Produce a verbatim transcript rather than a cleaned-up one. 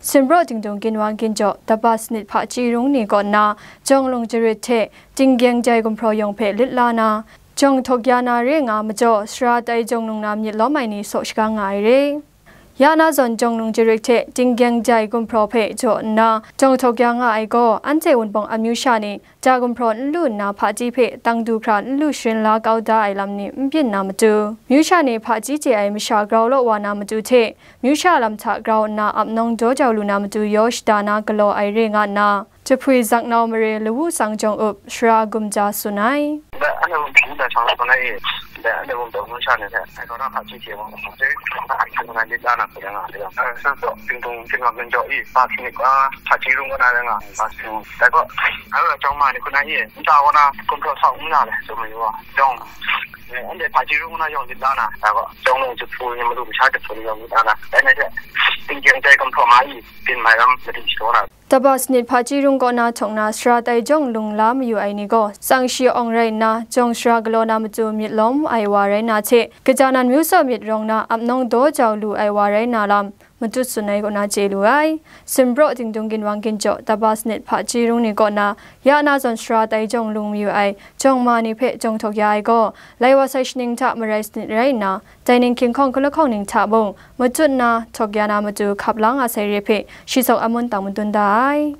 Sinbraw Dingdung Ginwang Ginjaw, Daba Sanit Hpaji Rung ni kaw nna, Jawng Lung Jarit hte Tinggyeng Jai Gumhpraw yawng hpe lit la na, jawng htawk ya na re nga majaw, sara tai jawng lung na myit lawm ai ni saw shagang nga ai re. Ya na zawn Jawng Lung Jarit hte Tinggyeng Jai Gumhpraw hpe jaw nna, jawng htawk ya nga ai gaw, anhte Wunpawng amyu sha ni ja gumhpraw n lu nna hpaji hpe tang du hkra n lu sharin la kau da ai lam ni n byin na matu, myu sha ni hpaji chye ai masha grau law wa na matu hte, myu sha lam hta grau nna ap nawng daw jau lu na matu yaw shada na galaw ai re nga nna, Jahpui Zaknau mare lawu tsang jawng up, Shara Gumja tsun ai. Ndai anhte Wunpawng da shang la kau na i? Ndai anhte Wunpawng myu sha ni hte, ai gaw na hpaji chye wa, hpaji hkra na ai hkan na lit la na hku rai nga ai. Sinbraw Dingdung Ginwang Ginjaw i, Daba Sanit a, Hpaji Rung kaw na rai nga, Daba Sanit. Dai gaw, ngai gaw jawng ma ni hku na i, nta kaw na gumhpraw sa n na le, tsun mayu wa. Jawng, eh, anhte Hpaji Rung kaw na yawng lit la na, dai gaw, Jawng Lung Jahpu ni, Malu masha Jahpu ni yawng lit la na, dai na hte, Tinggyeng Jai Gumhpraw ma i, byin mai ram madi shaw na. Daba Sanit Hpaji Rung kaw na htawk na sara tai jawng lung la mayu ai ni gaw, tsang shi awng rai nna, jawng sara galaw na matu myit lawm ai wa rai na hte, kaja nan myu tsaw myit rawng na ap nawng daw jau lu ai wa rai na lam, matut tsun ai kaw na chye lu ai. Sinbraw Dingdung Ginwang Ginjaw, Daba Sanit Hpaji Rung ni kaw na, ya na zawn sara tai jawng lung mayu ai jawng ma ni hpe jawng htawk ya ai gaw, lai wa sai shaning hta marai sanit rai nna, dai ning hkying hkawng hkalakhawng ning hta mung, matut nna htawk ya na matu hkap la nga sai re hpe, shi sawk amun tang madun da ai.